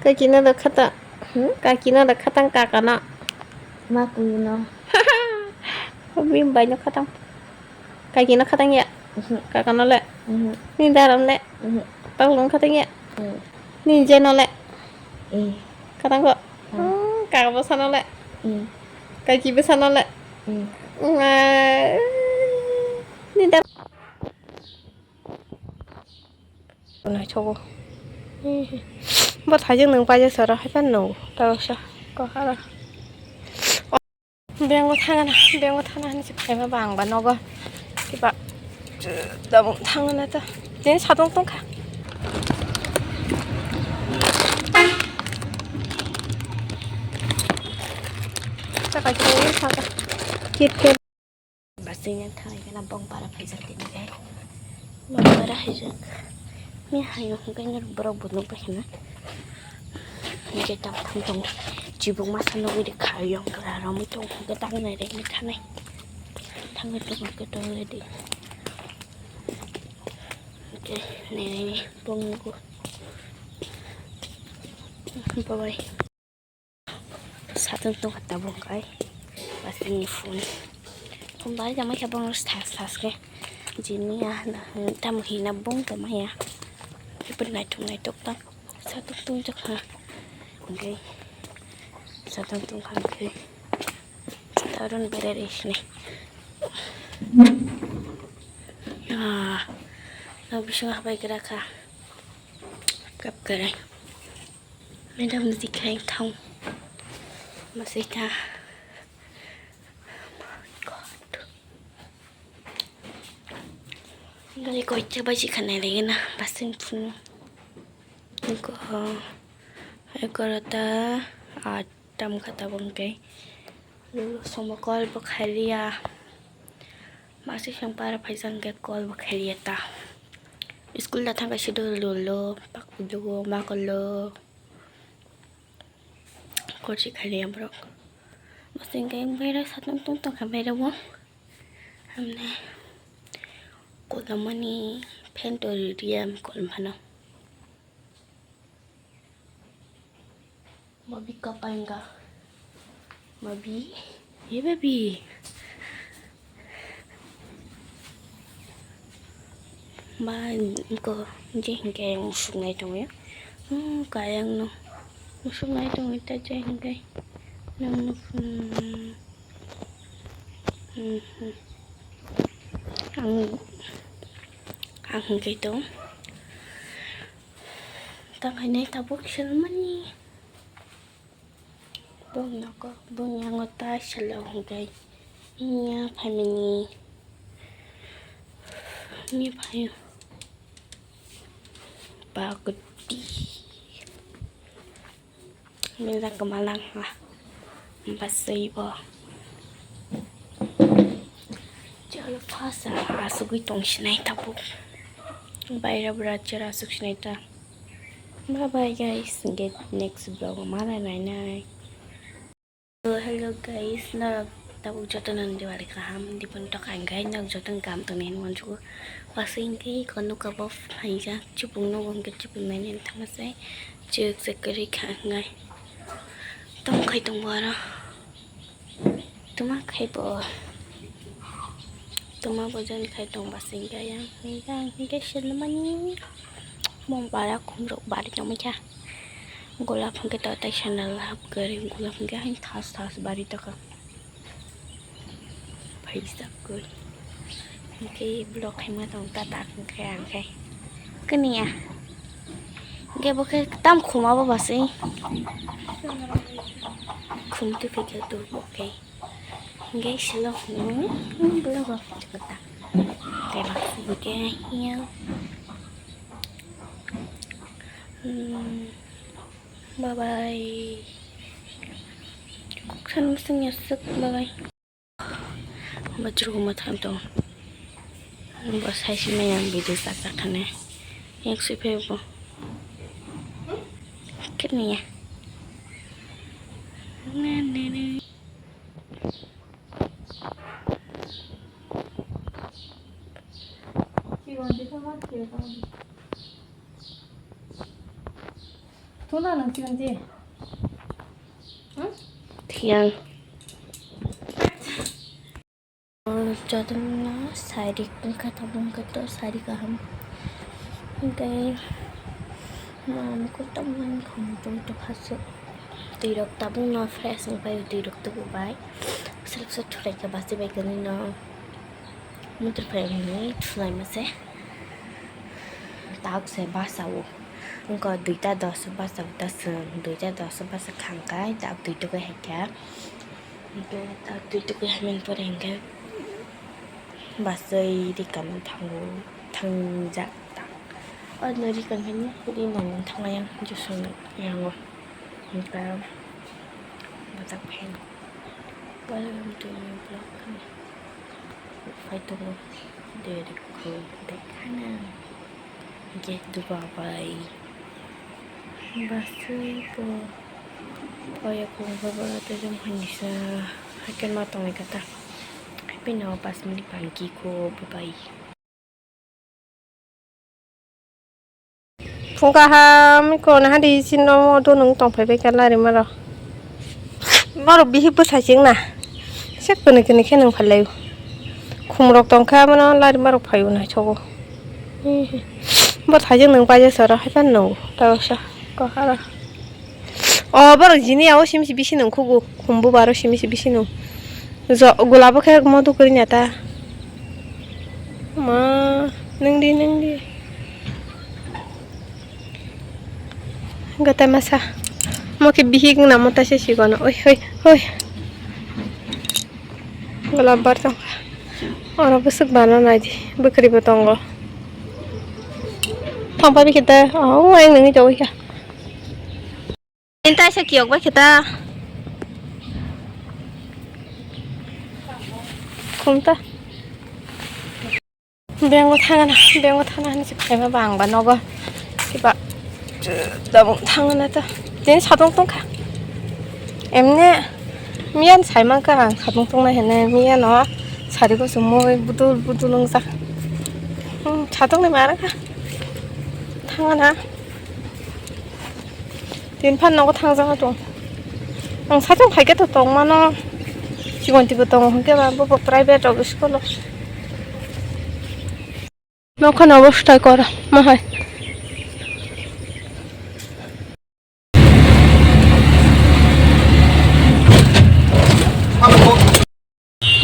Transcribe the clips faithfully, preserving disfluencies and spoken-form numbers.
Kaki no da khata. Hmm? Kaki no da khatang kaka no. Ma kuyu no. Bini bai no khatang. Kaki no khatang ya. Mhm. Kaka no le. Mhm. Ni daram le. Mhm. Pakung khatang ya. Mhm. Ni je no le. Eh. Khatang ko. Hmm. Hmm, kaka bwsa no le. Hmm. Kaki bwsa no le. Hmm. Nga. Ni dar. Naithogo. Bo thaijak nwng paijak sara haiphano nwng. Tawsa. Kokara. Bengo thangana, bengo thangana hinwi se khaima ba ang ba nogo. Kiba damung thangana ta. Tini satung tungkha. Chaka chini saka. Kit kit. Basing yang thang ikan abang para phaijak tini kai. Bang para phaijak. Mi hayo hingkai ngar borok bo nukbai khana. Hingke tam thang tong. Chibuk masa nugui de kha yong kara romoi tong hingke tam nai rek mi thanai. Thangoi tong hingke tong ready. Hingke nai nai bong nugo. Bye bye. Satung tungkha tabuk kai. Basing ni phone. Phone bai jamai khe bong sas sas khe. Jini ya na tamo hina bong jamai ya. Kipir naituk naituk ta. Satung tungjakha. Oke. Satung tungkha oke. Tarun bere resne. Ah. Na bising habai kera kha. Kap kere. Madam ni dikhai thang. Masih ta. Gari koicha baji khanai lagi na basing phunu. Ko egarota atam kha tabuk hwnkhe. Somo call bo khailiya. Masih sang para phaisa hwnkhe call bo khailiya ta. School da thangkha sido lolo, pakhudugo, makolo. Korchi khailiya borok. Masih hwnkhe baira satang tong tongkha baira bo. Hamne kolamani phanto riya kolmano. Mabi kapainga. Mabi. Ye babi. Ba ko je hingke musuk nai tongo. Hmm, kayang no. Musuk nai tongo ta je hingke. Nang no. Hmm. Hmm, hmm. Ang, ang hingke to. Tang hai nai tabuk selmani. Bong nogo, bong yango ta selo hingke. Nya phaimani. Nya phaio. Bagudi. Mela kwmalang ha. Basui bo. Chalo phasa asugui tong sinai tabuk. Baira bra chera asuk sinai ta. Bye bye guys. Get next vlog o malai nai nai. Hello guys, norok tabuk jotono ni diwali kaham, dipun tok ang gai norok jotono kaham tongni hinwi uansugo. Wasing khe iko nuka bo phaijak, chubung nugo hwnkhe chubung nainani thangma se chwk se kwrwi kha wngnai. Tamo khai tongo aro. Tuma khai bo. Tuma bo jani khai tong basing khe yang hwnkhe ang hwnkhe selmani. Mom bara khumrok bari tongmani kha. Golap hwnkhe to tai sandal hap kwrwi, golap hwnkhe haino thas thas bari tokha. Phaisa kwrwi. Hwnkhe vlog khaima tong ta tak hwnkhe ang khe. Kwniya. Hwnkhe bo khe tam khuma bo basui. Khum twi phikhe tu bo khe. Hwnkhe silo hwnwi vlog o kota. Tei baksa hwnkhe hiya. Hmm. Bye bye. Kok san masing ya suk bye bye. Bajruk ma tham tong. Bo sai si maya video sak sak khane. Yang sui phe bo. Kit ni ya. Na na na. Tula nang chigon di. Thiang. Jotongno sari wngkha, tabuk wngkha to sari kaham. Hingke mama kotong mani khum tong tokha se. Twi rok tabukno fresh wngpai, twi rok tubu bai. Self se thulai kha basi bai kani no. Mutur phai wngwi thulai mase. Tabuk se basa o. Wngkha duita dos basa o ta se. Duita dos basa khangkai tabuk twi tuku hai kha. Hingke ta twi tuku hamya ni pore hingke bachai rikana thango, thangjak ta. O no rikana hini rinani thanglai yang jusung yango. Hingke bwsak phan welcome to new vlog. Phai tongo de rikhu de khana. Hingke duba bai bachai bo. Oya kung baba tejong hanisa haikhe ma tongwi kata. Haipino pas minute bangki kho bwbai. Phung kaham kho na hadi sino mo do nung tong phai bai kala ri maro. Maro bihik bwsai sing na. Sek kene kene khe nung phai lai. Khum rok tong kha mano lari maro phai unai chogo. Bo thaijak nung paijak sara hai pan nung ta sa ko hara. O borok jini ya o simi si bisi nung khugu khumbu baro simi si bisi nung jo gulabo khe modo kori nyata ma nungdi nungdi gata masa mo khe bihik namo ta se sigono oi hoi hoi. Golabar tongkha. Oro bwswk bana naidi. Bwkhwrwibo tongo. Thangpai bikhe ta. Oh, ang nungwi tongwi kha. Inta sa kiyok bai khe ta. Khum ta. Bengo thangana, bengo thangana hinwi se phaima ba ang ba nogo. Kiba tabuk thangana ta. Tini satung tongkha. Emne miyan saimangkha ang satung tongnai hinwi miyano sari kuchumui budul budul wngjak. Hmm, satung ni mara kha. Thangana. Tin phan nogo thangjak tong. Ang satung phaikhe to tongmano. Sigon tibo tongo hwnkhe ba bo private rok school o. Nokhani obostai kor, mahai.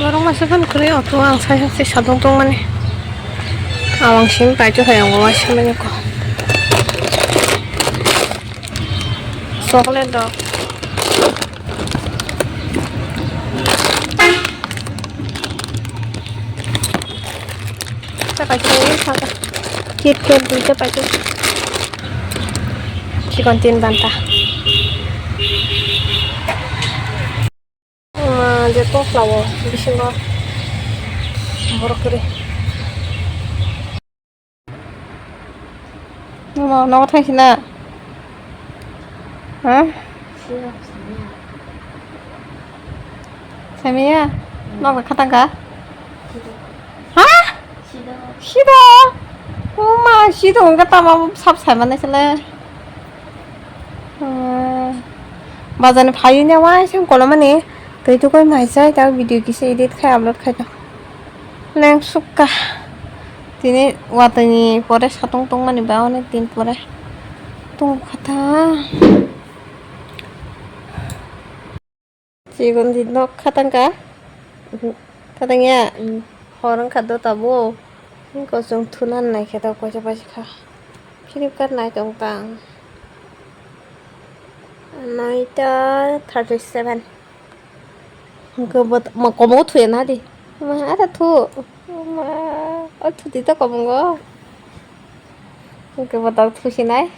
Borok masa phano kwrwi auto ang sai sai sadong tongmani. Awang simi paito hai ang waisa mani ko. Chocolate rok. Ta paito, ta paito. Kit Kat duita paito. Chikon tin banta. Ah, je tong khlawo bisingo borok kwrwi. Nono nogo thang sina? Ha? Samiya? Nok khatang ka? Ha? Sido. Oma, sido wngkha tamo sab saimannai sele. Bazar ni phaiwi ne waisa kolomani twi tukui mai chai ta video kisa edit khai upload khai ta. Leng sukha. Tini watwi ni pore satung tongmani ba onek din pore tong kha ta. Chigon di nok khatang ka? Mhm. Khatang ya? Mm. Hor wngkha do tabo. Kosong thunan nai khe to koisa paisa kha. Flipkart nai tong tang. Noita thirty seven. Hwnkhe bo ma komo thuya na di. Ma ara thu. Ma o thuti to komo go. Hwnkhe bo tang thusinai.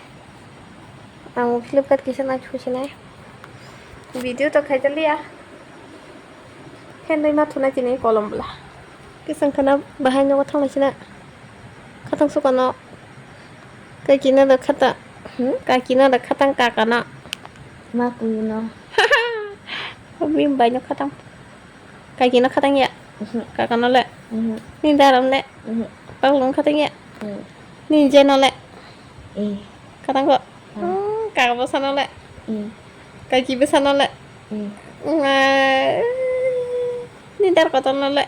Ang Flipkart kisa nai thusinai. Video to khaijaliya. Khendai ma thunai chini kolom bwla. Kisang khana bahai nogo thanglai sina. Khatang sukano. Kakino da khata. Hmm? Kakino da khatang kakano. Ma kuno. Bim bai no khatang. Kakino khatang ya. Mhm. Kakano le. Mhm. Ni daram le. Mhm. Paklong khatang ya. Mhm. Ni jeno le. Eh. Khatang ko. Hmm. Hmm, Aga bwsano le. Kaiki bwsano le. Nidar kotor no le.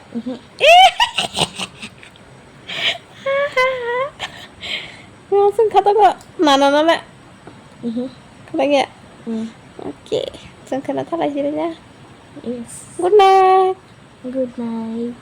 Mo sung khato ko nana no le. Khato ya. Okay. Sung khana thalai sini ya. Yes. Good night. Good night.